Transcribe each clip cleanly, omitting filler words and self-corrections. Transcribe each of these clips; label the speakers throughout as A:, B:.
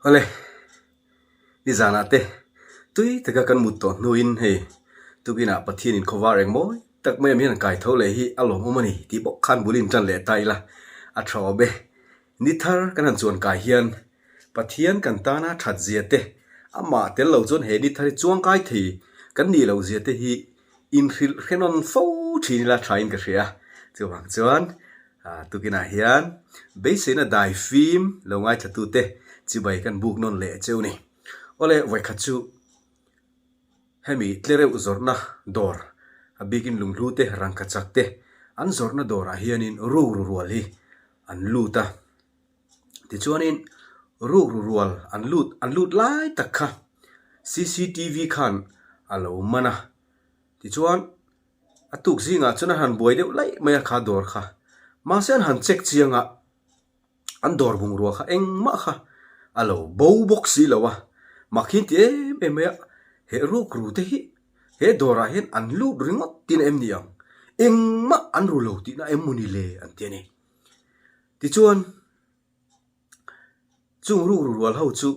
A: Awle, nizanah te tui taka kan mut tawh hnuin hei tukinah Pathianin khawvar eng mawi tak mai amian kai tho leh hi a lawmawm a ni tih bawk khan bul in tan leh ta ila a tha awm e. Ni thar kan han chuan kai hian Pathian kan tana that zia te, amah tel lo chuan he ni thar hi chuangkai thei kan nih loh zia te hi inhrilh hrenawn fo thin ila thain ka hria. Chuvang chuan Tukinah hian beiseina dai fim lo ngaithlatute chibai kan buk nawn leh cheu ni. Awle, vawikhat chu hemi tlereuh zawrhna dawr, a bikin lunghlu te, rangkachak te an zawrhna dawrah hianin rukru rual hi an lut a. Tichuanin rukru rual an lut an lut lai tak kha cctv khan a lo man a. Tichuan A tuk zingah chuan a han buai deuh laih mai a kha dawr kha. Mahse an han check chiang a, an dawr bungrua kha engmah kha a lo bo bawk si lo a. Mak hi an ti em em mai a, he rukru te hi he dawrah hian an lut ringawt tihna em ni ang? Engmah an ru lo tihna em maw ni le? an ti a ni. Tichuan. Chung rukru rual ho chu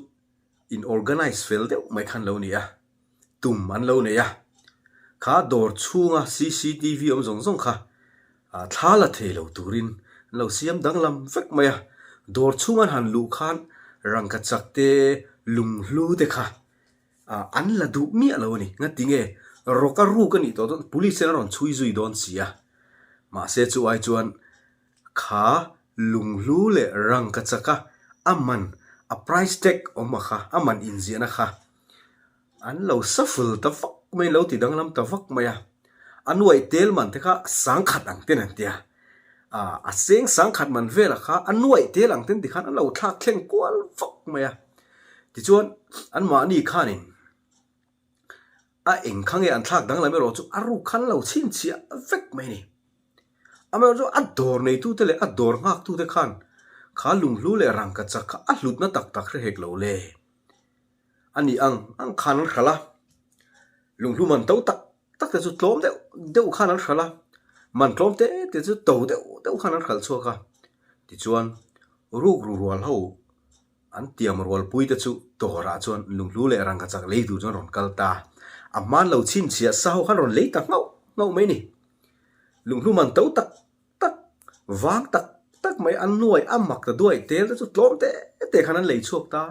A: in organise fel deuh mai khan lo ni a, tum an lo nei a. Kha dawr chhunga cctv awm zawng zawng kha thla la thei lo turin an lo siam danglam vek mai a. Dawr chhung an han luh khan rangkachak te, lunghlu te kha an la duh miah lo a ni. Ngati nge rawk a ruk a nih tawh chuan police hian a rawn chhui zui dawn si a. Mahse chu ai chuan Kha lunghlu leh rangkachaka a man, a price tag awm a kha, a man inziahna kha an lo shuffle ta vak mai, an lo ti danglam ta vak mai a. A nuaih tel man te kha sangkhat ang ten an ti a, a seng sangkhat man velah kha a nuaih tel ang ten tikhan an lo thlak thleng kual vak mai a. Tichuan anmahni khanin a eng kha nge an thlak danglam erawh chu a ruk khan lo chhinchhiah vek mai a ni. Amaherawhchu a dawr neitute leh a dawr nghaktute khan kha lunghlu leh rangkachak kha a hlutna tak tak hre hek lo le. A ni ang ang khan an hralh a, lunghlu man to tak tak te chu tlawm deuh deuh khan an hralh a, man tlawm te te chu to deuh deuh khan an hralh chhuak a. Tichuan rukru rual ho An tiam rualpui te chu dawrah chuan lunghlu leh rangkachak lei tur chuan rawn kal ta. A hman lo chhinchhiah sa ho khan rawn lei ta nghauh nghauh mai ni. Lunghlu man to tak tak, vang tak tak mai an nuai a mak ta duai tel te chu tlawm te te khan an lei chhuak ta.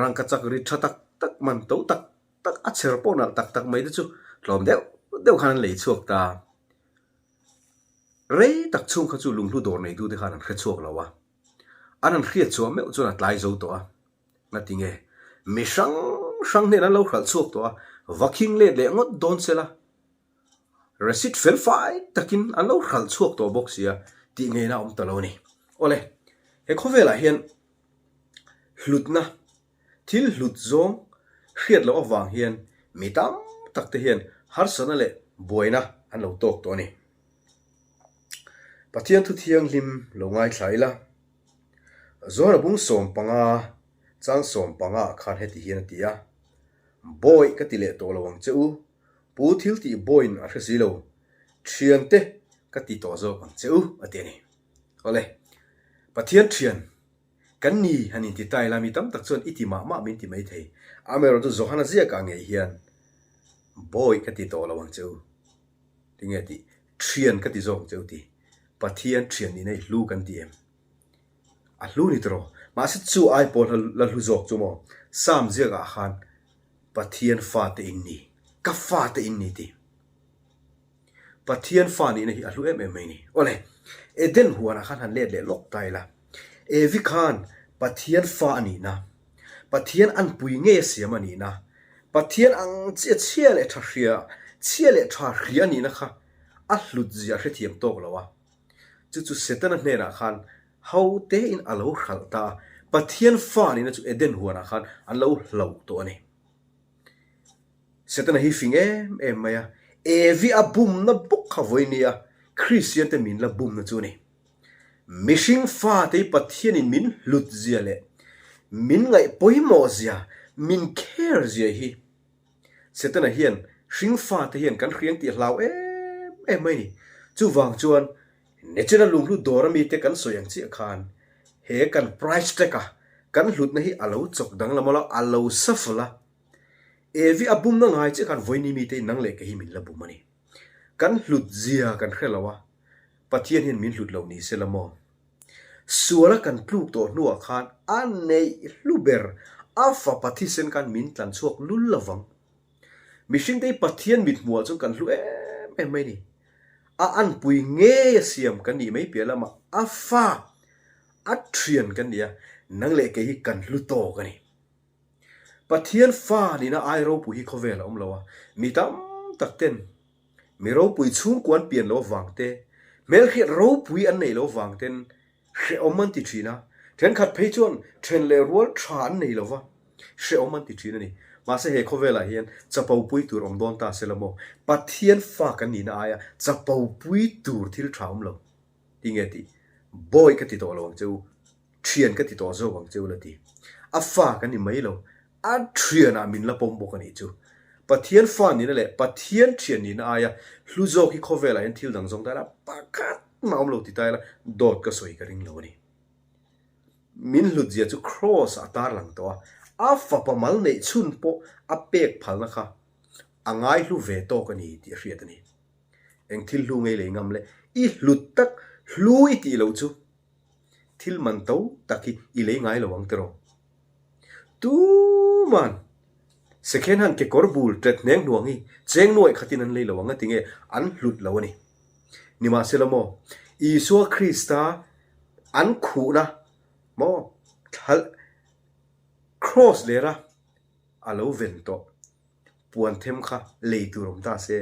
A: Rangkachak ri tha tak tak, man to tak tak, a chher pawh nalh tak tak mai te chu tlawm deuh deuh khan an lei chhuak ta. Rei tak chhung kha chu lunghlu dawr neitute khan an hre chhuak lo a. An han hriat chhuah meuh chuan a tlai zo tawh a. Ngati nge? Mi hrang hrang hnen an lo hralh chhuak tawh a, va khing let leh ngawt dawn se la. Receipt fel fai takin an lo hralh chhuak tawh bawk sia tih ngeina a awm ta lo a ni. Awle, he khawvelah hian hlutna, thil hlut zawng hriat loh avang hian mi tam tak te hian harsatna leh buaina an lo tawk tawh a ni. Pathian thu thianghlim lo ngaithla ila, Zawra bung 15, chang 15 ah khan heti hian a ti a, Bawi ka ti leh tawh lo ang che u, pu thil tih bawiin a hre si lo, thiante ka ti tawh zawk ang che u, a ti a ni. Awle, Pathian thian kan ni han inti ta ila mi tam tak chuan i ti mah mah min ti mai thei. Amaherawhchu Johana ziakah ngei hian Bawi ka ti tawh lo ang che u. Tinge tih? Thian ka ti zawk cheu ti. Pathian thian nihna i hlu kan ti em? A hlu ni tawh. Mahse chu ai pawl la hlu zawk chu maw? Psalm ziakah khan Pathian fate in ni, ka fate in ni ti. Pathian fa nihna hi a hlu em em mai ni. Awle, Eden huanah khan han let leh lawk ta ila. Evi khan Pathian fa a nihna, Pathian anpui ngei a siam a nihna, Pathian ang chiah chhia leh tha hria, chhia leh tha hria a nihna kha a hlut zia a hrethiam tawk lo a. Chu chu Setana hnenah khan ho tein a lo hralh ta a, Pathian fa nihna chu Eden huanah khan an lo hlauh tawh a ni. Setana hi fing em em mai a, Evi a bumna bawk kha vawi nia Kristian te min la bumna chu a ni. Mihring fate hi Pathianin min hlut zia leh min ngaih pawimawh zia, min care zia hi Setana hian hring fate hian kan hriang tih hlau em em mai ni. Chuvang chuan National Lunghlu dawr ami te kan sawi ang chiah khan he kan price tag a. Kan hlutna hi a lo chawk danglam a lo, a lo shuffle a. Evi a bumna ngai chiah khan vawiini mite in nang leh kei hi min la bum a ni. Kan hlut zia kan hre lo a, Pathian hian min hlut lo ni se la maw? Suala kan tluk tawh hnuah khan a neih hlu ber a fapa thisen khan min tlan chhuak lul lo vang. Mihringte hi Pathian mithmuhah chuan kan hlu em em mai a ni. A anpui ngei a siam kan nih mai piah lamah a fa, a thian kan ni a, nang leh kei hi kan hlu tawk a ni. Pathian fa nihna ai ropui hi khawvel a awm lo a, mi tam tak ten mi ropui chhungkua an pian loh avang te, hmelhriat ropui an neih loh avang ten hrehawm an ti thin a, thenkhat phei chuan then leh rual tha an nei lo va, hrehawm an ti thin a ni. Mahse he khawvelah hian chapopui tur awm dawn ta se la maw? Pathian fa kan nihna aia chapopui tur thil tha awm lo. Tinge tih? Bawi ka ti tawh lo ang che u. Thian ka ti tawh zawk ang che u la ti. A fa kan ni mai lo, a thianah min la pawm bawk a nih chu. Pathian fa nihna leh Pathian thian nihna aia hlu zawk hi khawvelah hian thil dang zawng ta ila pakhat mah awm lo ti ta ila dawt ka sawi ka ring lo a ni. Min hlut zia chu Kraws ah a tarlang tawh a, a fapa mal neih chhun pawh a pek phalna kha a ngai hlu ve tawk a ni tih a hriat a ni. Eng thil hlu ngei lei ngam le i hlut tak hlu i tih loh chu Thil man to tak hi i lei ngai lo ang tiraw? Tuman second hand kekawr bul tet hneng hnuang hi cheng nuaih khatin an lei lo ang a tinge an hlut lo a ni. Nimahsela maw, Isua Krista an khuhna maw thal cross lera a lo ven tawh. Puan them kha lei tur awm ta se,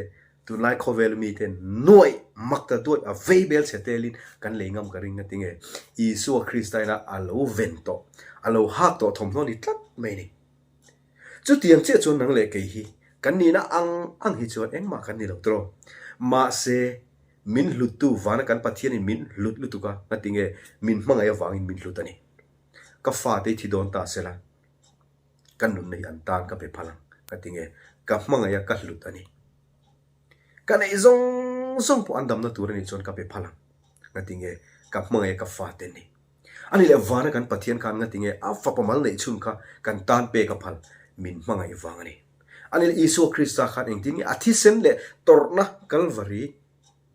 A: tunlai khawvel mite nuaih mak ta duat a vei bel chhe telin kan lei ngam ka ring a tinge Isua Krista ina a lo ven tawh, a lo hak tawh thawmhnaw ni tlat mai ni. Chutiang chiah chuan nang leh kei hi kan nihna ang ang hi chuan engmah kan ni lo tawh. Mahse, min hluttu vana kan Pathianin min hlut lutuk a, ngatinge min hmangaih avangin min hlut a ni. Ka fate i thi dawn ta sela. Ka nunna hi an tan ka pe phal ang ka ti nge, ka hmangaih a ka hlut a ni. Ka neih zawng zawng pawh an damna tur a nih chuan ka pe phal ang ka ti nge, ka hmangaih a ka fate ni. A ni leh vana kan Pathian khan nga ti nge a fapa mal neih chhun kha kan tan pek a phal, min hmangaih vang a ni. A ni leh Isua Krista khan engtin nge a thisen leh tawrhna Kalvari,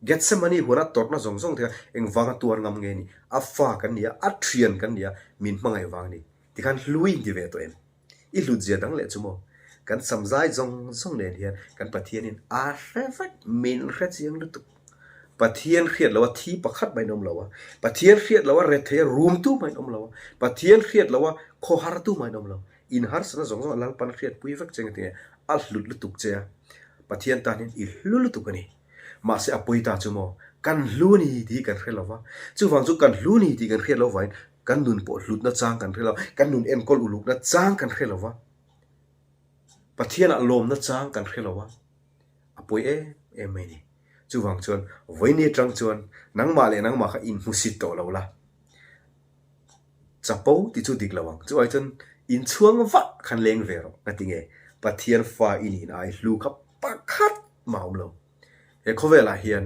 A: Gethsemane huana tawrhna zawng zawng te kha engvanga tuar ngam nge ni, a fa kan ni a, a thian kan ni a, min hmangaih vang a ni. Tikhan hlu i inti ve tawh em? I hlut zia dang leh chu maw? Kan samzai zawng zawng nen hian kan Pathianin a hre vek, min hre chiang lutuk. Pathian hriat loha thi pakhat mah in awm lo a, Pathian hriat loha rethei a rumtu mah in awm lo a, Pathian hriat loha khawhartu mah in awm lo. In harsatna zawng zawng a Lalpan hriatpui vek che nge a hlut lutuk che a, Pathian tan hian i hlu lutuk a ni. Mahse a pawi ta chu maw? Kan hlu ni tih hi kan hre lo va, chuvang chu kan hlu ni tih kan hriat lo vangin Kan nun pawh hlutna chang kan hre lo, kan nun enkawl ulukna chang kan hre lo va, Pathianah lawmna chang kan hre lo va, a pawi em em mai ni. Chuvang chuan vawiini atang chuan nangmah leh nangmah kha inhmusit tawh lo la, chapo tih chu dik lo ang, chu ai chuan inchhuang vah khan leng ve rawh, ngatinge Pathian fa i nihna ai hlu kha pakhat mah a awm lo. He khawvelah hian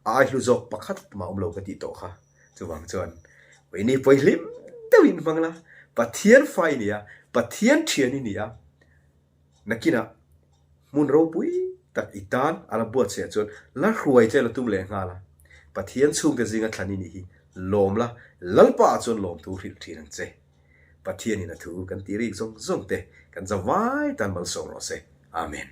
A: a ai hlu zawk pakhat mah awm lo ka tih tawh kha. Chuvang chuan Vaini pawi hlim deuhin hmang la, Pathian fa i ni a, Pathian thian i ni a, nakinah hmun ropui tak i tan a la buatsaih chuan la hruai che la tum leh nghal a, Pathian chhungte zinga thlan i nih hi lawm la, Lalpa ah chuan lawmthu hrilh thin ang che. Pathianin a thu kan tih rik zawng zawng te kan zavai tan malsawm rawh se. Amen.